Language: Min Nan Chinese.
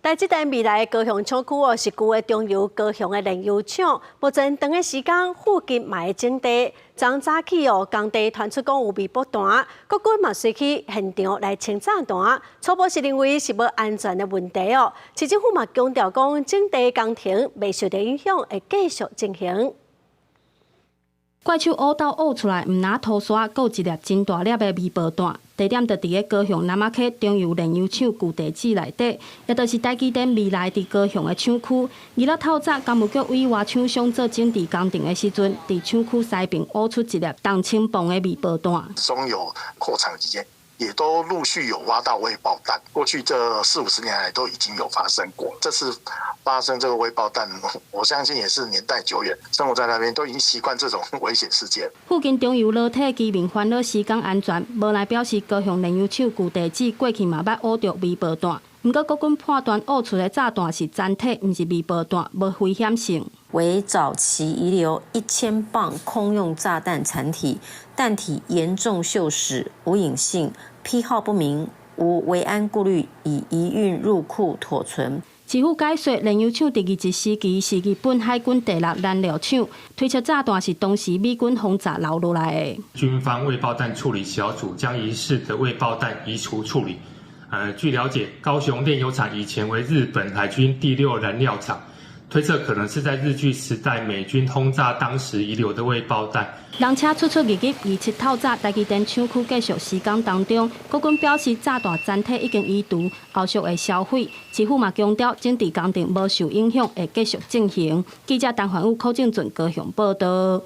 台積電未來高雄廠區哦，是舊的中油高雄的煉油廠。目前長的時間附近嘛會整地，昨早起哦，工地傳出講有未爆彈，國軍嘛隨去現場來清炸彈，初步是認為是無安全的問題哦。市政府嘛強調講，整地工程袂受到影響，會繼續進行。怪手挖斗挖出來，毋但塗沙，閣有一粒真大粒的未爆彈。地點就佇咧高雄南仔溪中油煉油廠舊地址內底，也就是台積電未來佇高雄的廠區。二六透早，工務局委外廠商做整治工程的時陣，佇廠區西邊挖出一粒重千磅的未爆彈。中油擴廠期間，也都陸續有挖到未爆彈。過去這四五十年來都已經有發生過。這次發生這個未爆彈，我相信也是年代久遠，生活在那邊都已經習慣這種危險事件。附近中油樓體居民煩惱施工安全，無奈表示高雄煉油廠舊地址過去嘛捌挖著未爆彈。毋過國軍判斷挖出的炸彈是殘體，毋是未爆彈，無危險性。為早期遺留1000磅空用炸彈殘體，彈體嚴重鏽蝕，無引信，批號不明，無維安顧慮，已移運入庫妥存。市府解說，煉油廠佇日治時期是日本海軍第六燃料廠，推測炸彈是當時美軍轟炸留落來的。軍方未爆彈處理小組將疑似的未爆彈移除處理。據了解，高雄煉油廠以前為日本海軍第六燃料廠，推測可能是在日據時代美軍轟炸當時遺留的未爆彈。人車出出入入，27透早，台積電廠區繼續施工當中，國軍表示炸彈殘體已經移除，後續會銷毀。市府嘛強調，整治工程無受影響，會繼續進行。記者陳環宇、柯正俊高雄報道。